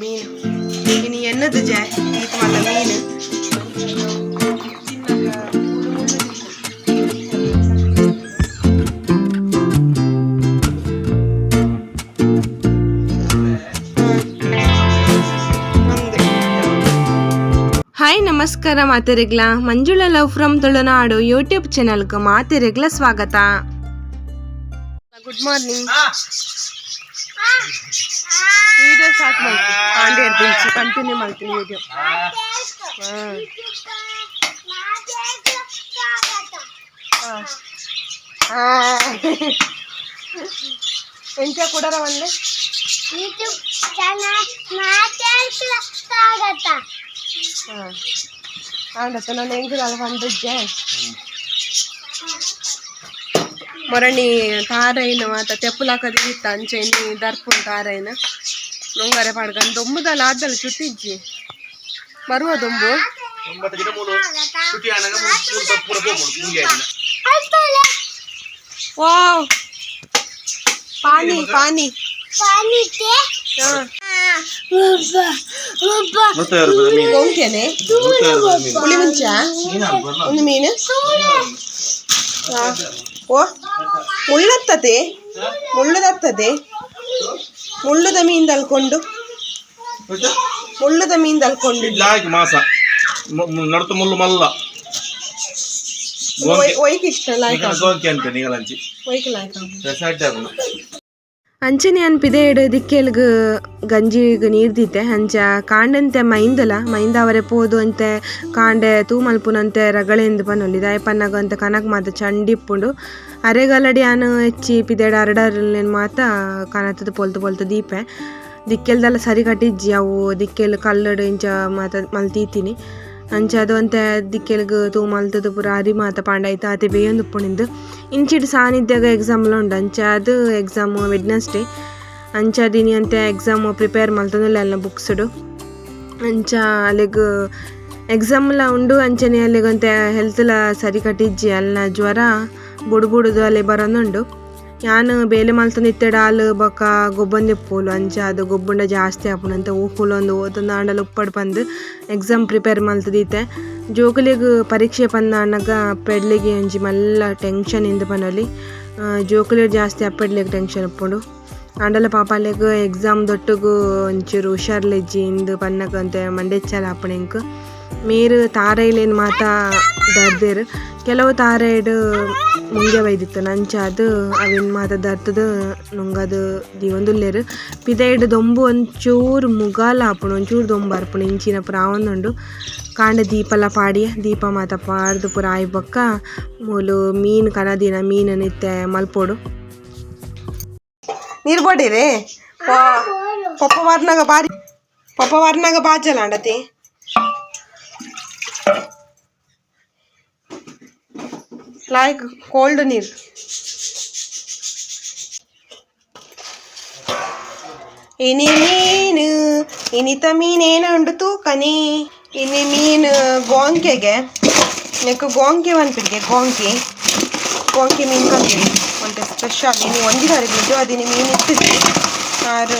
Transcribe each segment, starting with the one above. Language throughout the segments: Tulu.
ಮೀನು ಇನಿ ಎನ್ನದು ಜೆ ಈತ್ ಮಲ್ಲ ಮೀನು. ಹಾಯ್, ನಮಸ್ಕಾರ ಮಾತೆರೆಗ್ಲ. Manjula love from Tulunadu YouTube ಚಾನಲ್ಗೆ ಮಾತೆರೆಗ್ಲ ಸ್ವಾಗತ. Good morning. ವಿಡಿಯೋ ಸ್ಟಾರ್ಟ್ ಮಾಡ್ತೀನಿ. ಪಾಂಡೆ ಇರ್ತೀನಿ, ಕಂಟಿನ್ಯೂ ಮಾಡ್ತೀನಿ ವಿಡಿಯೋ. ಎಂಚ ಕೊಡರ ಒಂದೆ. ಯೂಟ್ಯೂಬ್ ಚಾನಲ್ ಮಾತಾಡ್ತಾ ಸ್ವಾಗತ. ಹಾಂ, ಆಂಡತ್ತ ನಾನು ಹೆಂಗದಲ್ಲ ಬಂದಿದ್ದೆ. ಮೊರಣಿ ತಾರೈನ ಮಾತ ತೆಪ್ಪುಲಾಕದಿತ್ತ. ಅಂಚೆ ಇನಿ ದರ್ಪುನ್ ತಾರೈನ ನೊಂಗರೆ ಪಾಡ್ಗನ್ ದೊಂಬುದಲ್ಲ ಆದಲ್ಲ ಚುಟ್ಟಿಜ್ಜಿ ಬರುವ ದೊಂಬು. ಒಂಬತ್ತು ಗಿಡ ಮೂಲು ಶುಟಿ ಆನಾಗ ಮೂಲು ತಪ್ಪುರ ಪೋಪುಡು ಮುಂಗೆ ಆಯ್ತಿನ. ವಾವ್, ಪಾನಿ ಪಾನಿ. ಪಾನಿತೆ. ಗೊಂಕೆನೆ ಪುಳಿ ಮುಂಚ ಒಂದು ಮೀನು. ಓ, ಮುಳ್ಳತ್ತತೆ, ಮುಳ್ಳುದತ್ತದೆ. ಮುಳ್ಳುದ ಮೀನ್ ದಲ್ಕೊಂಡು, ಮುಳ್ಳುದ ಮೀನ್ ದಲ್ಕೊಂಡು. ಲಾಯ್ಕ್ ಮಾಸ ನಡುತು ಮುಳ್ಳು ಮಲ್ಲ. ಒಯ್ಕ್ ಇಷ್ಟ ಲಾಯ್ಕ್. ಗೋಂಕೆ ಅಂತ ನಿಗಲಂಚಿ. ಒಯ್ಕ್ ಲಾಯ್ಕ್. ರೆಸಾರ್ಟ್ ಆಗುನು. ಅಂಚನೆ ಅನ್ಪಿದೆ ದಿಕ್ಕೆಲ್ಗ್ ಗಂಜಿಗ್ ನೀರ್ದಿತ್ತೆ. ಅಂಚ ಕಾಂಡಂತೆ ಮೈಂದಲ ಮೈಂದ ಅವರೆ ಪೋದು ಅಂತೆ ಕಾಂಡೆ ತೂ ಮಲ್ಪುನಂತೆ ರಗಳೆಂದು ಪನೊಲಿ ದಾಯ ಪನ್ನಗ ಅಂತ ಕನಕ್ ಮಾತ ಚಂಡಿಪ್ಪುಂಡು. ಅರೆಗಲಡಿ ಆನು ಹೆಚ್ಚಿ ಪಿದೆಡ ಅರಡರ್ಲೆನ್ ಮಾತ ಕನತದ ಪೊಲ್ತು ಪೊಲ್ತು ದೀಪೆ. ದಿಕ್ಕೆಲ್ದಲ್ಲ ಸರಿ ಕಟ್ಟಿಜ್ಜಿ. ಅವು ದಿಕ್ಕೆಲ್ ಕಲ್ಲಡು ಇಂಚ ಮಾತ ಮಲ್ತೀತೀನಿ. ಅಂಚ ಅದು ಒಂತೆ ದಿಕ್ಕೆಲ್ಗ್ ತೂ ಮಲ್ತದ ಪೂರ ಅರಿ ಮಾತ ಪಾಂಡಾಯ್ತು ಆತೆ ಬೇಯೊಂದು ಉಪ್ಪುಣಿಂದು. ಇಂಚಿಡ್ ಸಾನಿಧ್ಯಾಗ ಎಕ್ಸಾಮ್ಲ ಉಂಡು. ಅಂಚ ಅದು ಎಕ್ಸಾಮ್ ವೆಡ್ನಸ್ಡೇ. ಅಂಚ ದಿನಿ ಅಂತೆ ಎಕ್ಸಾಮ್ ಪ್ರಿಪೇರ್ ಮಲ್ತೊಂದುಲ್ಲೆ ಅಲ್ನ ಬುಕ್ಸ್ಡು. ಅಂಚ ಅಲೆಗ್ ಎಕ್ಸಾಮ್ಲ ಉಂಡು. ಅಂಚನೆ ಅಲೆಗ್ ಒಂತೆ ಹೆಲ್ತ್ಲ ಸರಿ ಕಟ್ಟಿಜ್ಜಿ. ಅಲ್ನ ಜ್ವರ ಬುಡು ಬುಡುದು ಅಲೆ ಬರೋನುಂಡು. ಯಾನ್ ಬೇಲೆ ಮಲ್ತೊಂದು ಇತ್ತೆಡ ಆಲ್ ಬೊಕ್ಕ ಗೊಬ್ಬೊಂದಿಪ್ಪೋಲು. ಅಂಚ ಅದು ಗೊಬ್ಬುಂಡ ಜಾಸ್ತಿ ಆಪುಂಡು ಅಂತ ಓಕುಲೊಂದು ಓದೊಂದು ಆಂಡಲ ಉಪ್ಪಡ್ ಪಂದ್ ಎಕ್ಸಾಮ್ ಪ್ರಿಪೇರ್ ಮಲ್ತುದೀತೆ. ಜೋಕುಲೆಗ್ ಪರೀಕ್ಷೆ ಪಂದ್ ಆನಗ ಅಪ್ಪೆಡ್ಲಿಗೆ ಒಂಜಿ ಮಲ್ಲ ಟೆನ್ಷನ್ ಇಂದ್ ಪನೊಲಿ. ಜೋಕುಲೆಗ್ ಜಾಸ್ತಿ ಅಪ್ಪೆಡ್ಲೆಗ್ ಟೆನ್ಷನ್ ಉಪ್ಪುಂಡು. ಆಂಡಲ ಪಾಪ ಅಲೆಗ್ ಎಕ್ಸಾಮ್ ದೊಟ್ಟುಗು ಒಂಚೂರು ಹುಷಾರ್ಲಿಜ್ಜಿ ಇಂದ್ ಪನ್ನಗ ಒಂತೆ ಮಂಡೆಚ್ಚಲ ಆಪುಂಡು ಎಂಕ್. ಮೇರ್ ತಾರೈಲೆನ್ ಮಾತ ದರ್ದೆರ್. ಕೆಲವು ತಾರೈಡ್ ಮುಂಗೆ ಬೈದಿತ್ತು. ಅಂಚಾದ್ ಅವೆನ್ ಮಾತ ದರ್ತುದು ನುಂಗದ್ ದೀವೊಂದುಲ್ಲೆರ್. ಪಿದೈಡ್ ದೊಂಬು ಒಂಚೂರು ಮುಗಾಲ್ ಆಪುಂಡು, ಒಂಚೂರು ದೊಂಬು ಬರ್ಪುಂಡು. ಇಂಚಿನ ಪೂರ ಆವೊಂದುಂಡು. ಕಾಂಡೆ ದೀಪಲ ಪಾಡಿಯೆ. ದೀಪ ಮಾತ ಪಾಡ್ದ್ ಪೂರ ಆಯಿ ಬೊಕ್ಕ ಮೂಲು ಮೀನ್ ಕನದಿನ ಮೀನ್ ಇತ್ತೆ ಮಲ್ಪೊಡು. ನೀರು ಬೋಡಿರಿ. ಪಪ್ಪ ವಾರ್ನಾಗ ಬಾರಿ, ಪಪ್ಪ ವಾರ್ನಾಗ ಬಾಜಲ ಅಂಡತಿ. ಲೈಕ್ ಕೋಲ್ಡ್ ನೀರು. ಇನಿ ಮೀನು, ಇನಿತ ಮೀನೇನು ಉಂಡು ತೂಕನಿ. ಇನಿ ಮೀನು ಗೋಂಕೆಗೆ ನೆಕ್ ಗೋಂಕೆ ಪನ್ಪಿಗೆ ಗೋಂಕಿ ಗೋಂಕಿ ಮೀನು ಕಂತೀನಿ ಒಂತೆ ಸ್ಪೆಷಲ್. ಇನಿ ಒಂಜಿ ತಾರೀಕು ನಿಜವಾದ ಇನಿ ಮೀನು ಇತ್ತಿದ್ವಿ ಆರ್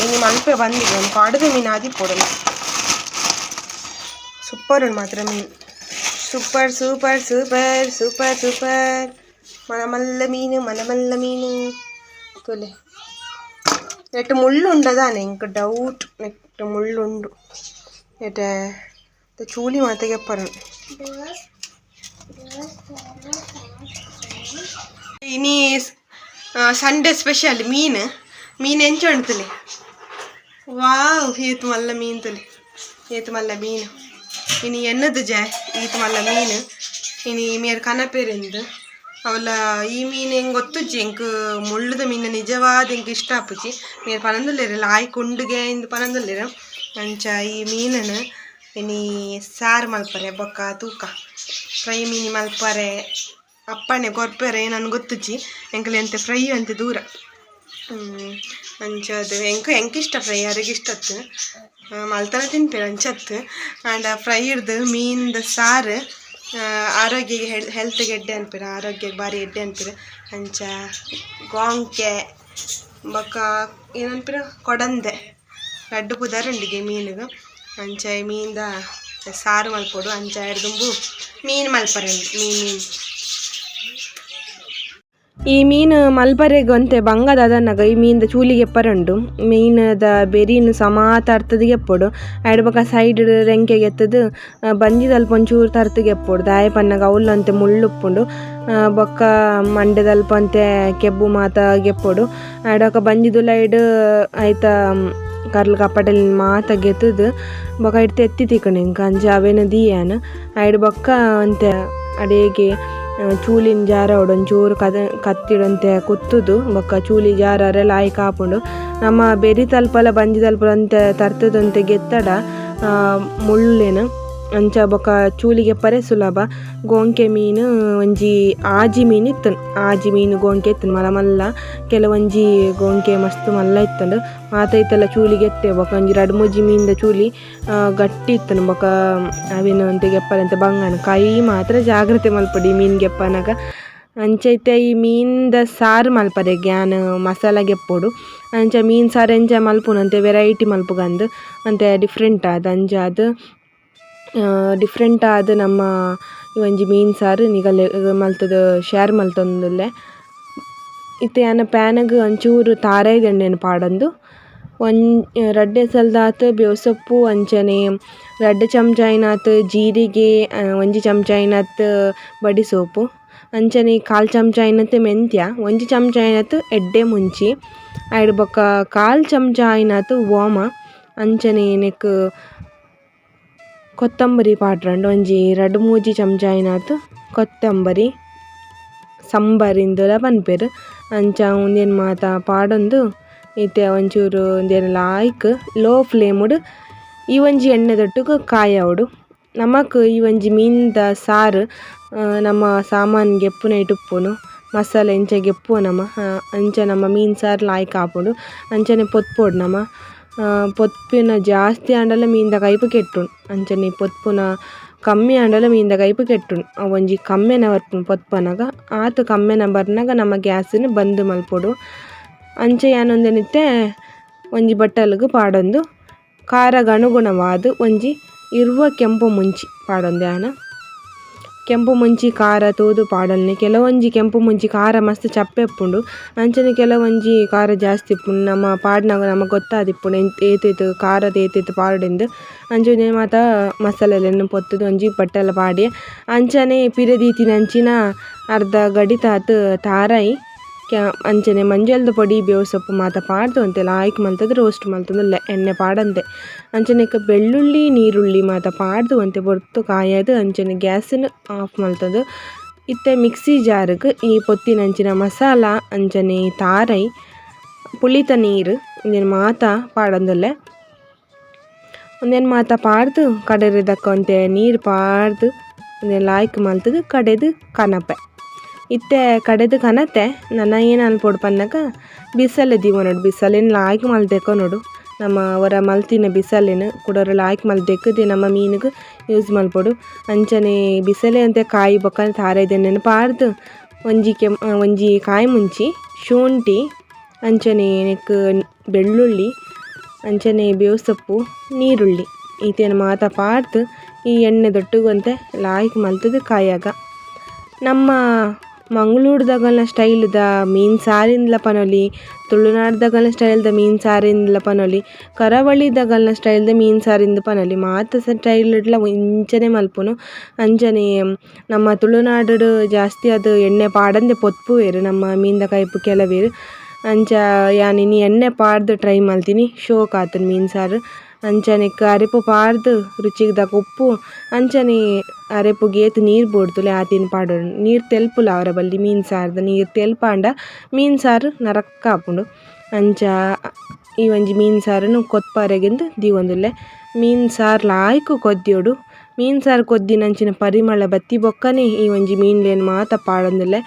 ಇನಿ ಮಲ್ಪೆ ಬಂದಿಗೆ ಒಂದು ಕಾಡದ ಮೀನು ಆದಿಪ್ಪೊಡಲ್ಲ. ಸೂಪರ್ ಉಂಡು ಮಾತ್ರ ಮೀನು. Super super super super super. ಮಲಮಲ್ಲ ಮೀನು, ಮಲಮಲ್ಲ ಮೀನು ತೊಲೆ. ನೆಟ್ ಮುಳ್ಳು ಉಂಡದಾನೆ ಎಂಕ್ ಡೌಟ್. ನೆಟ್ ಮುಳ್ಳುಂಡು. ನೆಟೆ ಚೂಲಿ ಮಾತೆಗೆ ಗೆಪ್ಪರು. ಇನಿ ಸಂಡೇ ಸ್ಪೆಷಲ್ ಮೀನು. ಮೀನು ಎಂಚ ಉಂಟುಲೆ. ವಾವ್, ಏತ್ ಮಲ್ಲ ಮೀನು ತುಲೆ, ಏತ್ ಮಲ್ಲ ಮೀನು. ಇನಿ ಎನ್ನದು ಜೆ ಈತ್ ಮಲ್ಲ ಮೀನು ಇನಿ ಮೇರ್ ಕನಪೇರಿಂದು ಅವಲ. ಈ ಮೀನು ಹೆಂಗೆ ಗೊತ್ತುಜ್ಜಿ ಎಂಕ್. ಮುಳ್ಳುದ ಮೀನು ನಿಜವಾದ ಎಂಕ್ ಇಷ್ಟ ಆಪುಜಿ. ಮೇರ್ ಪನೊಂದುಲ್ಲೆರ್ ಲಾಯ್ ಕುಂಡುಗೆ ಇಂದ್ ಪನೊಂದುಲ್ಲೆರ್. ಅಂಚ ಈ ಮೀನನ್ನು ಇನಿ ಸಾರು ಮಲ್ಪರೆ ಬೊಕ್ಕ ತೂಕ ಫ್ರೈ ಮೀನಿ ಮಲ್ಪರೆ ಅಪ್ಪಣೆ ಕೊರ್ಪೆರೆ ನನ್ಗೆ ಗೊತ್ತುಜ್ಜಿ. ಎಂಕಲೆ ಅಂತೆ ಫ್ರೈ ಅಂತೆ ದೂರ. ಅಂಚ ಅದು ಎಂಕ್ ಎಂಕ್ ಇಷ್ಟ ಫ್ರೈ, ಯಾರಿಗೆ ಇಷ್ಟ ಅತ್ತು ಮಲ್ತನ ತಿನ್ಪೇರು ಅಂಚತ್ತು. ಆಂಡ ಫ್ರೈ ಹಿಡ್ದು ಮೀನ್ದ ಸಾರು ಆರೋಗ್ಯಗೆ ಹೆಲ್ತ್ಗೆ ಎಡ್ಡೆ ಅನ್ಪಿರ, ಆರೋಗ್ಯಕ್ಕೆ ಭಾರಿ ಎಡ್ಡೆ ಅನ್ಪಿರ. ಅಂಚ ಗೋಂಕೆ ಬೊಕ್ಕ ಏನನ್ಪಿರ ಕೊಡಂದೆ. ರಡ್ಡ್ ಪುದರುಂಡಿಗೆ ಮೀನುಗು. ಅಂಚ ಮೀನ್ದ ಸಾರು ಮಲ್ಪೊಡು. ಅಂಚ ದುಂಬು ಮೀನು ಮಲ್ಪರೆ ಮೀನು. ಈ ಮೀನು ಮಲ್ಪರೆಗ್ ಒಂತೆ ಬಂಗದ ಅದನ್ನಗ ಈ ಮೀನ್ದ ಚೂಲಿಗೆ ಎಪ್ಪರುಂಡು. ಮೀನದ ಬೆರಿನ್ ಸಮ ತರ್ತುದು ಗೆಪ್ಪೊಡು. ಐಡ್ ಬೊಕ ಸೈಡ್ ರೆಂಕೆ ಗೆತ್ತುದು ಬಂಜಿದಲ್ಪ ಒಂಚೂರು ತರ್ತುದು ಗೆಪ್ಪೊಡು. ದಾಯೆ ಪನ್ನಗ ಅವ್ಲು ಒಂತೆ ಮುಳ್ಳು ಉಪ್ಪುಂಡು. ಬೊಕ ಮಂಡೆದಲ್ಪ ಒಂತೆ ಕೆಬ್ಬು ಮಾತ ಗೆಪ್ಪೊಡು. ಐಡ್ ಬೊಕ ಬಂಜಿದುಲೈಡ್ ಐತ ಕರ್ಲ್ ಕಪಟಲ್ ಮಾತ ಗೆತ್ತುದು ಬೊಕ ಐಟ್ ತೆತ್ತಿ ತಿಕ್ಕುಂಡು ಎಂಕ್ ಅಂಚ ಅವೆನ್ ದೀಯಾನ್. ಐಡ್ ಬೊಕ ಒಂತೆ ಅಡೇಗೆ ಚೂಲಿನ್ ಜಾರವೊಡು ಒಂಚೂರು ಕತ್ತಿಡ್ ಒಂತೆ ಕುತ್ತುದು ಬೊಕ ಚೂಲಿ ಜಾರರೆ ಲಾಯ್ಕ್ ಆಪುಂಡು. ನಮ್ಮ ಬೆರಿ ತಲ್ಪಲ ಬಂಜಿ ತಲ್ಪಲ ಒಂತೆ ತರ್ತುದು ಒಂತೆ ಗೆತ್ತಡ ಮುಳ್ಳುಲೆನ್ ಅಂಚ ಬೊಕ ಚೂಲಿಗೆ ಪರೆ ಸುಲಭ. ಗೋಂಕೆ ಮೀನು ಒಂಜಿ ಆಜಿ ಮೀನು ಇತ್ತುಂಡು. ಆಜಿ ಮೀನು ಗೋಂಕೆ ಇತ್ತುಂಡು ಮಲ್ಲ ಮಲ್ಲ. ಕೆಲವೊಂಜಿ ಗೋಂಕೆ ಮಸ್ತ್ ಮಲ್ಲ ಇತ್ತುಂಡು. ಮಾತ ಇತ್ತೆಲ ಚೂಲಿಗೆ ಎತ್ತೆ ಬೊಕ ಒಂಜಿ ರಡ್ಡ್ ಮೂಜಿ ಮೀನ್ದ ಚೂಲಿ ಗಟ್ಟಿ ಇತ್ತುಂಡು. ಬೊಕ ಅವೆನ್ ಒಂತೆ ಗೆಪ್ಪರೆ ಬಂಗನ ಕೈ ಮಾತ್ರ ಜಾಗ್ರತೆ ಮಲ್ಪೊಡು ಈ ಮೀನ್ ಗೆಪ್ಪನಗ. ಅಂಚ ಇತ್ತೆ ಈ ಮೀನ್ದ ಸಾರು ಮಲ್ಪರೆಗ್ ಯಾನ್ ಮಸಾಲ ಗೆಪ್ಪೊಡು. ಅಂಚ ಮೀನ್ ಸಾರು ಎಂಚ ಮಲ್ಪುನು ಅಂತೆ ವೆರೈಟಿ ಮಲ್ಪುಗಂದು ಅಂತೆ ಡಿಫ್ರೆಂಟ್ ಆದ್ ಅಂಚಾದ್ ಡಿಫ್ರೆಂಟ್ ಆದ್ ನಮ್ಮ ಒಂಜಿ ಮೀನ್ ಸಾರು ನಿಗಲೆ ಮಲ್ತುದು ಶೇರ್ ಮಲ್ತೊಂದುಲ್ಲೆ. ಇತ್ತೆ ಯಾನ್ ಪ್ಯಾನ್ಗ್ ಒಂಚೂರು ತಾರಾಯಿದ ಎಣ್ಣೆನ್ ಪಾಡೊಂದು ರಡ್ಡ್ ಎಸಲ್ದಾತ್ ಬೇವು ಸೊಪ್ಪು ಅಂಚನೆ ರಡ್ಡ್ ಚಮಚ ಆಯಿನಾತ್ ಜೀರಿಗೆ, ಒಂಜಿ ಚಮಚ ಆಯಿನಾತ್ ಬಡಿ ಸೋಪು ಅಂಚನೆ ಕಾಲ್ ಚಮಚ ಆಯಿನಾತ್ ಮೆಂತ್ಯ, ಒಂಜಿ ಚಮಚ ಆಯಿನಾತ್ ಎಡ್ಡೆ ಮುಂಚಿ, ಐಡ್ ಬೊಕ ಕಾಲ್ ಚಮಚ ಆಯಿನಾತ್ ಓಮ, ಅಂಚನೆ ನೆಕ್ ಕೊತ್ತಂಬರಿ ಪಾಡ್ರಂಡು ಒಂಜಿ ರಡ್ಡ್ ಮೂಜಿ ಚಮಚ ಆಯಿನಾತ್ ಕೊತ್ತಂಬರಿ ಸಂಬರ್ ಇಂದುಲ ಪನ್ಪೆರ್. ಅಂಚ ಉಂದೆನ್ ಮಾತ ಪಾಡೊಂದು ಇತ್ತೆ ಒಂಚೂರು ಉಂದೆನ್ ಲಾಯ್ಕ್ ಲೋ ಫ್ಲೇಮುಡು ಈ ಒಂಜಿ ಎಣ್ಣೆದೊಟ್ಟುಗು ಕಾಯವೊಡು. ನಮಕ್ ಈ ಒಂಜಿ ಮೀನ್ದ ಸಾರು ನಮ್ಮ ಸಾಮಾನ್ ಗೆಪ್ಪುನೈಟ್ ಉಪ್ಪುನು ಮಸಾಲೆ ಇಂಚ ಗೆಪ್ಪುವ ನಮ ಅಂಚ ನಮ್ಮ ಮೀನ್ ಸಾರು ಲಾಯ್ಕ್ ಆಪುಂಡು. ಅಂಚನೆ ಪೊತ್ಪೊಡು ನಮ ಪೊತ್ಪಿನ ಜಾಸ್ತಿ ಆಂಡಲ ಮೀನ್ದ ಕೈಪು ಕೆಟ್ಟುಂಡು. ಅಂಚನೆ ಪೊತ್ಪುನ ಕಮ್ಮಿ ಆಂಡಲ ಮೀನ್ದ ಕೈಪು ಕೆಟ್ಟುಂಡು. ಅವು ಒಂಜಿ ಕಮ್ಮೆನ ಬರ್ಪುಂಡು ಪೊತ್ಪನಗ. ಆತ್ ಕಮ್ಮೆನ ಬರ್ನಗ ನಮ್ಮ ಗ್ಯಾಸ್ನ್ ಬಂದ್ ಮಲ್ಪೊಡು. ಅಂಚ ಯಾನ್ ಉಂದೆನಿತ್ತೆ ಒಂಜಿ ಬಟ್ಟಲ್ಗ್ ಪಾಡೊಂದು ಖಾರಗ್ ಅನುಗುಣವಾದ್ ಒಂಜಿ 20 ಕೆಂಪು ಮುಂಚಿ ಪಾಡೊಂದು ಯಾನ್. ಕೆಂಪು ಮುಂಚಿ ಖಾರ ತೂದು ಪಾಡೊನ್ನೆ. ಕೆಲವೊಂಜಿ ಕೆಂಪು ಮುಂಚಿ ಖಾರ ಮಸ್ತ್ ಚಪ್ಪೆ ಉಪ್ಪುಂಡು. ಅಂಚನೆ ಕೆಲವೊಂಜಿ ಖಾರ ಜಾಸ್ತಿ ಉಪ್ಪುಂಡು. ನಮ ಪಾಡ್ನಗ ನಮಕ್ ಗೊತ್ತಾದಿಪ್ಪುಂಡು ಏತೇತ್ ಖಾರದ ಏತೇತ್ ಪಾಡೊಡೆಂದು. ಅಂಚನೆ ಮಾತ ಮಸಾಲೆಲೆನ್ ಪೊತ್ತುದು ಒಂಜಿ ಬಟ್ಟಲ್ ಪಾಡ್ಯೆ. ಅಂಚನೆ ಪಿರ ದೀತಿನಂಚಿನ ಅರ್ಧ ಗಡಿತಾತ್ ತಾರಾಯಿ ಅಂಚನೆ ಮಂಜಲ್ದ ಪೊಡಿ ಬೇವು ಸೊಪ್ಪು ಮಾತ ಪಾಡ್ದು ಒಂತೆ ಲಾಯ್ಕ್ ಮಲ್ತುದು ರೋಸ್ಟ್ ಮಲ್ತೊಂದುಲ್ಲೆ ಎಣ್ಣೆ ಪಾಡಂದೆ. ಅಂಚನೆ ಬೆಳ್ಳುಳ್ಳಿ ನೀರುಳ್ಳಿ ಮಾತ ಪಾಡ್ದು ಒಂತೆ ಪೊರ್ತು ಕಾಯದು ಅಂಚನೆ ಗ್ಯಾಸ್ನ್ ಆಫ್ ಮಲ್ತೊಂದು ಇತ್ತೆ ಮಿಕ್ಸಿ ಜಾರ್ಗ್ ಈ ಪೊತ್ತಿನಂಚಿನ ಮಸಾಲ ಅಂಚನೆ ತಾರೈ ಪುಳಿತ ನೀರು ಉಂದೆನ್ ಮಾತ ಪಾಡೊಂದುಲ್ಲೆ. ಉಂದೆನ್ ಮಾತ ಪಾಡ್ದು ಕಡೆರೆದಕ್ಕ ಒಂತೆ ನೀರು ಪಾಡ್ದು ಉಂದೆನ್ ಲಾಯ್ಕ್ ಮಲ್ತುದು ಕಡೆದು ಕನಪೆ. ಇತ್ತೆ ಕಡೆದು ಕನತೆ ನನ ಏನ್ ಅನ್ಪೊಡು ಪನ್ನಗ ಬಿಸಲೆ ದೀವೊನೊಡು. ಬಿಸಲೆನ್ ಲಾಯ್ಕ್ ಮಲ್ದೆಕೊನೊಡು. ನಮ್ಮ ಒರ ಮಲ್ತಿನ ಬಿಸಲೆನ್ ಕುಡೊರ ಲಾಯ್ಕ್ ಮಲ್ದೆಕ್ಕುದು ನಮ್ಮ ಮೀನುಗು ಯೂಸ್ ಮಲ್ಪೊಡು. ಅಂಚನೆ ಬಿಸಲೆ ಒಂತೆ ಕಾಯಿ ಬೊಕ ತಾರಾಯಿದ ಎಣ್ಣೆನ್ ಪಾಡ್ದು ಒಂಜಿ ಒಂಜಿ ಕಾಯಿ ಮುಂಚಿ ಶುಂಠಿ ಅಂಚನೆ ನೆಕ್ ಬೆಳ್ಳುಳ್ಳಿ ಅಂಚನೆ ಬೇವು ಸೊಪ್ಪು ನೀರುಳ್ಳಿ ಈತೇನ್ ಮಾತ ಪಾಡ್ದು ಈ ಎಣ್ಣೆದೊಟ್ಟುಗು ಒಂತೆ ಲಾಯ್ಕ್ ಮಲ್ತುದು ಕಾಯಾಗ. ನಮ್ಮ ಮಂಗಳೂರುದಗಲ್ನ ಸ್ಟೈಲ್ದ ಮೀನ್ ಸಾರಿಂದ್ಲ ಪನೊಲಿ, ತುಳುನಾಡ್ದಗಲ್ನ ಸ್ಟೈಲ್ದ ಮೀನ್ ಸಾರಿಂದ್ಲ ಪನೊಲಿ, ಕರಾವಳಿದಗಲ್ನ ಸ್ಟೈಲ್ದ ಮೀನ್ ಸಾರಿಂದ್ ಪನೊಲಿ. ಮಾತ ಸ್ಟೈಲ್ಡ್ಲ ಇಂಚನೆ ಮಲ್ಪುನು. ಅಂಚನೆ ನಮ್ಮ ತುಳುನಾಡುಡು ಜಾಸ್ತಿ ಆದ್ ಎಣ್ಣೆ ಪಾಡಂದೆ ಪೊತ್ಪುವೆರ್ ನಮ್ಮ ಮೀನ್ದ ಕೈಪು ಕೆಲವೆರ್. ಅಂಚ ಯಾನ್ ಇನಿ ಎಣ್ಣೆ ಪಾಡ್ದ್ ಟ್ರೈ ಮಲ್ತಿನಿ ಶೋಕ್ ಆತುಂಡು ಮೀನ್ ಸಾರು. ಅಂಚನೆ ಅರೆಪು ಪಾಡ್ದ್ ರುಚಿಗ್ ತಕ್ಕ ಉಪ್ಪು ಅಂಚನೆ ಅರೆಪುಗ್ ಏತ್ ನೀರು ಬೋಡ್ತುಲೆ ಆತೆನ್ ಪಾಡೊಡು. ನೀರು ತೆಲ್ಪುಲ ಆವರೆ ಬಲ್ಲಿ ಮೀನ್ ಸಾರ್ದ ನೀರು ತೆಲ್ಪಾಂಡ ಮೀನ್ ಸಾರು ನರಕ ಆಪುಂಡು. ಅಂಚ ಈ ಒಂಜಿ ಮೀನ್ ಸಾರುನು ಕೊತ್ಪಾರೆಗೆಂದು ದೀವೊಂದುಲ್ಲೆ. ಮೀನ್ ಸಾರು ಲಾಯ್ಕ್ ಕೊದ್ಯೊಡು. ಮೀನ್ ಸಾರು ಕೊದ್ದಿನಂಚಿನ ಪರಿಮಳ ಬತ್ತಿ ಬೊಕ್ಕನೆ ಈ ಒಂಜಿ ಮೀನ್ಲೆನ್ ಮಾತ ಪಾಡೊಂದುಲ್ಲೆ.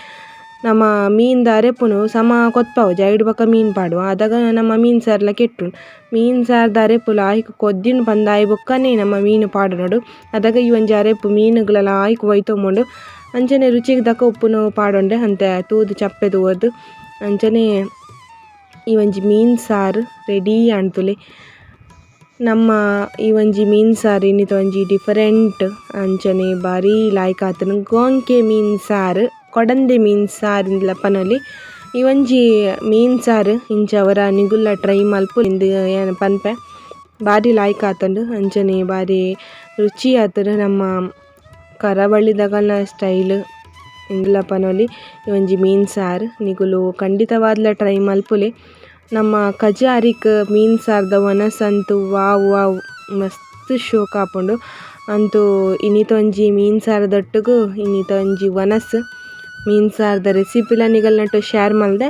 ನಮ್ಮ ಮೀನ್ದ ಅರೆಪುನು ಸಮ ಕೊತ್ಪಾವುಜಿ ಐಡ್ ಬೊಕ ಮೀನ್ ಪಾಡುವ ಅದಗ ನಮ್ಮ ಮೀನ್ ಸಾರ್ಲ ಕೆಟ್ಟುಂಡು. ಮೀನ್ ಸಾರ್ದ ಅರೆಪು ಲಾಯ್ಕ್ ಕೊದ್ದಿನ ಪಂದ್ ಆಯಿ ಬೊಕ್ಕನೆ ನಮ್ಮ ಮೀನು ಪಾಡೊನೊಡು. ಅದಗ ಈ ಒಂಜಿ ಅರೆಪು ಮೀನುಗುಲ ಲಾಯ್ಕ್ ಒಯ್ತೊಂಬುಂಡು. ಅಂಚನೆ ರುಚಿಗ್ ತಕ್ಕ ಉಪ್ಪುನು ಪಾಡೊಂಡೆ ಅಂತೆ ತೂದು ಚಪ್ಪೆ ತೂವೊದ್ದು. ಅಂಚನೆ ಈ ಒಂಜಿ ಮೀನ್ ಸಾರು ರೆಡಿ ಆಂಡ್ ತೂಲೆ. ನಮ್ಮ ಈ ಒಂಜಿ ಮೀನ್ ಸಾರ್ ಇನ್ನಿತ ಒಂಜಿ ಡಿಫರೆಂಟ್ ಅಂಚನೆ ಬಾರಿ ಲಾಯ್ಕ್ ಆತುಂಡು ಗೋಂಕೆ ಮೀನ್ ಸಾರ್ ಕೊಡಂದೆ ಮೀನ್ ಸಾರ್ ಇಂದ್ಲ ಪನೊಲಿ. ಈ ಒಂಜಿ ಮೀನ್ ಸಾರ್ ಇಂಚ ಒರ ನಿಗುಲ್ಲ ಟ್ರೈ ಮಲ್ಪುಲೆ ಇಂದ್ ಯಾನ್ ಪನ್ಪೆ ಬಾರಿ ಲಾಯ್ಕ್ ಆತುಂಡು ಅಂಚನೆ ಬಾರಿ ರುಚಿ ಆತುಂಡು ನಮ್ಮ ಕರಾವಳಿದಗಲ್ನ ಸ್ಟೈಲ್ ಇಂದ್ಲ ಪನೊಲಿ ಈ ಒಂಜಿ ಮೀನ್ ಸಾರ್ ನಿಕುಲು ಖಂಡಿತವಾದ್ಲ ಟ್ರೈ ಮಲ್ಪುಲೆ. ನಮ್ಮ ಕಜಾರಿಕ್ ಮೀನ್ ಸಾರ್ದ ವನಸ್ ಅಂತು ವಾವ್ ವಾವ್ ಮಸ್ತ್ ಶೋಕು ಆಪುಂಡು. ಅಂತು ಇನಿತ ಒಂಜಿ ಮೀನ್ ಸಾರದೊಟ್ಟುಗು ಇನಿತ ಒಂಜಿ ವನಸ್ ಮೀನ್ ಸಾರ್ದ ರೆಸಿಪಿಲ ನಿಗಲ್ನೊಟ್ಟು ಶೇರ್ ಮಲ್ದೆ.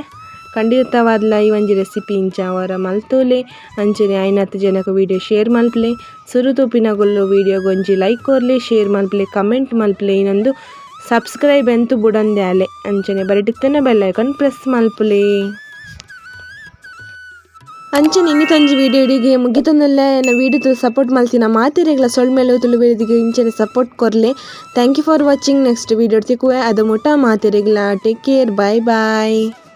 ಖಂಡಿತವಾದ್ಲ ಈ ಒಂಜಿ ರೆಸಿಪಿ ಇಂಚ ಒರ ಮಲ್ತೊಲೆ ಅಂಚನೆ ಆಯಿನಾತ್ ಜನಕ್ ವಿಡಿಯೋ ಶೇರ್ ಮಲ್ಪುಲೆ. ಸುರು ತೂಪಿನಗುಲು ವಿಡಿಯೋ ಒಂಜಿ ಲೈಕ್ ಕೊರ್ಲೆ ಶೇರ್ ಮಲ್ಪುಲೆ ಕಮೆಂಟ್ ಮಲ್ಪುಲೆ ಇನ್ನೊಂದು ಸಬ್ಸ್ಕ್ರೈಬ್ ಎಂತು ಬುಡಂದೆ ಆಲೆ ಅಂಚನೆ ಬರಿಟಿತ್ತಿನ ಬೆಲ್ ಐಕಾನ್ ಪ್ರೆಸ್ ಮಲ್ಪುಲೆ. ಅಂಚನೆ ಇನ್ನಿತೊಂಜಿ ವಿಡಿಯೋ ಇಡಿಗೆ ಮುಗಿತೊಂದುಲ್ಲೆ ಎನ್ನ ವಿಡಿಯೋ ಸಪೋರ್ಟ್ ಮಲ್ತಿನ ಮಾತೆರೆಗ್ಲ ಸೊಲ್ಮೆಲು ತುಳುವೆರ್ದಿಗ್ ಇಂಚನೆ ಸಪೋರ್ಟ್ ಕೊರ್ಲೆ. Thank you for watching. Next video ತಿಕ್ಕುವೆ ಅದು ಮುಟ ಮಾತೆರೆಗ್ಲ. Take care. Bye bye.